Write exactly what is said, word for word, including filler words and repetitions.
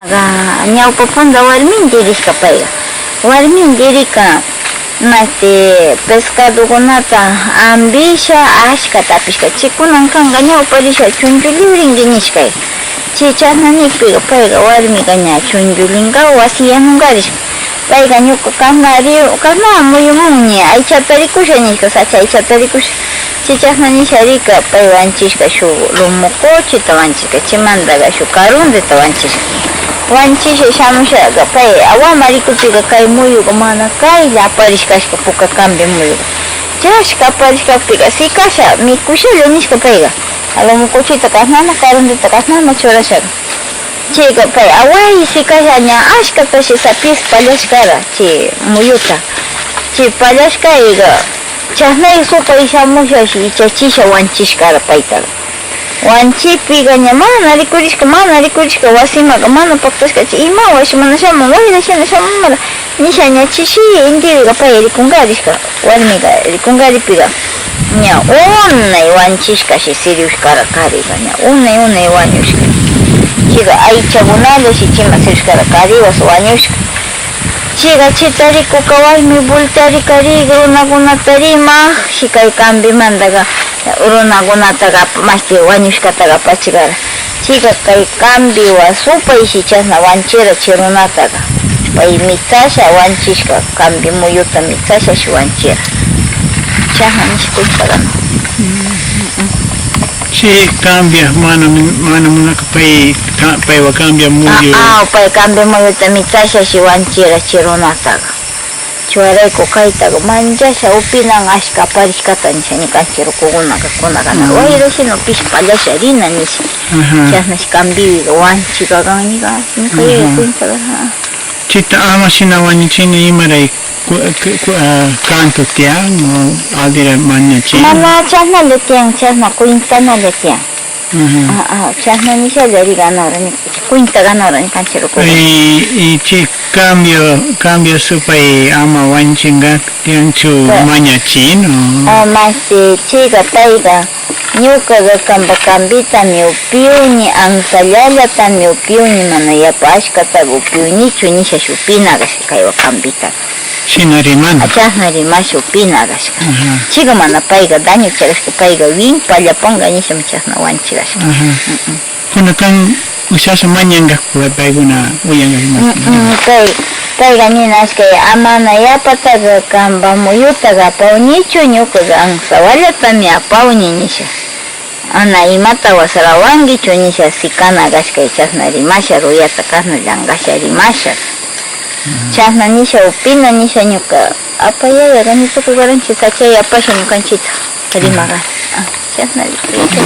Ga, ñawpa punda warminti rishka payqa. Warminti rika, masti pescadokunata ambisha, ashkata apishka. Chi kunan kanqa ñawpa risha chunchulliw rinki nishka. Chi chasna nikpiqa payqa warmiqa ña chunchullinqa wasi yanunqa rishka. Payqa ñuqa kasna ri-, kasna muyumunña, aychata rikusha nishka, sacha aychata rikusha. Chi chasna nisha rika, pay wanchishka shuk lomo kuchita wanchishka, chimantaqa shuk karundita wanchishka. Wanchisha shamushaqa, pay awama rikupika kay muyuqa mana kaylla aparishkashka, puka kambi muyuqa. Chashka aparishkapika sikasha, mikushalla nishka payqa. Lomo kuchita kasnama, karundita kasnama churashaka. Chayqa pay away sikasha ña ashkatashi sapis pallashkara chay muyuta. Chay pallashkayqa chasnay supay shamushashi ichachisha wanchishkara paytaqa. Wanchikpika ña mana rikurishka, mana rikurishka, wasimanka mana paktashkachu, ima wasimanta shamun, wayra shina shamunmara. Nisha ña chishi intipiqa pay rikunqarishka, warmiqa rikunqaripika ña unay wanchishkashi sirviushkara kariqa, ña unay unay wañushka. Chayqa aychakunallashi chima sirviushkara kariwas wañushka. Chayqa chayta rikuka warmi voltearikari runakunata rimaq, si kay kambimantaqa runakunataqa masti wañushkataqa apachikara. Chayqa kay kambiwa supayshi chasna wanchira chay runataqa. Pay mitsasha wanchishka, kambi muyuta mitsashashi wanchira. Chasna nishpa kuytagana. Chay kambiaq mana, mana munaq pay, ka-, paywa kambiaq muyu. Ah, ah, pay kambi muyuta mitsashashi wanchira chay runataqa. Chayrayku kaytaqa manchasha upinan ashka aparishkata nisha ñuqanchik rukukunaka kunakana. Wayra shina pishpallasha rina nisha. Chasnash kambiwiqa wanchika kan ñuqa, ñuqa yuyaykunchaka. Chayta ama shina wañuchina imaray ku-, ku-, ku-, ah, kantu tiyan, o aldera mañachin. Mana chasnalla tiyan, chasna cuentanalla tiyan. Ah, ah, chasna nishalla riganora, ni cuenta ganora, ni kanchero. Y, y chay cambio, cambio supay ama wañuchinqa tiyanchu mañachin, o? Ah, masti, chayqa payqa, ñuqaqa qampa cambitami upiuni, ansallallatami upiuni, mana yapa ashkataqa upiunichu, nishash upina kashka kaywa cambita. Shina rimana. Chasna rimasha upina kashka. Chayqa mana payqa daño churashka, payqa wimpallapunqa nishami chasna wanchirashka. Kunakan ushasha mañanqaku paykuna uyanqaku. Pay, payqa ninashka, amana yapataqa qampa muyutaqa apaunichu, ñuqaqa ansawallatami apauni nisha. Ana imata wasarawankichu nisha sikana kashka, chasna rimasha ruyata kasna llanqasha rimasha. Chasna nisha upina nisha ñuqa apayaya ganitukugaranchik sachay apasha ñuqanchikta rimaga. Chasna rikuyta.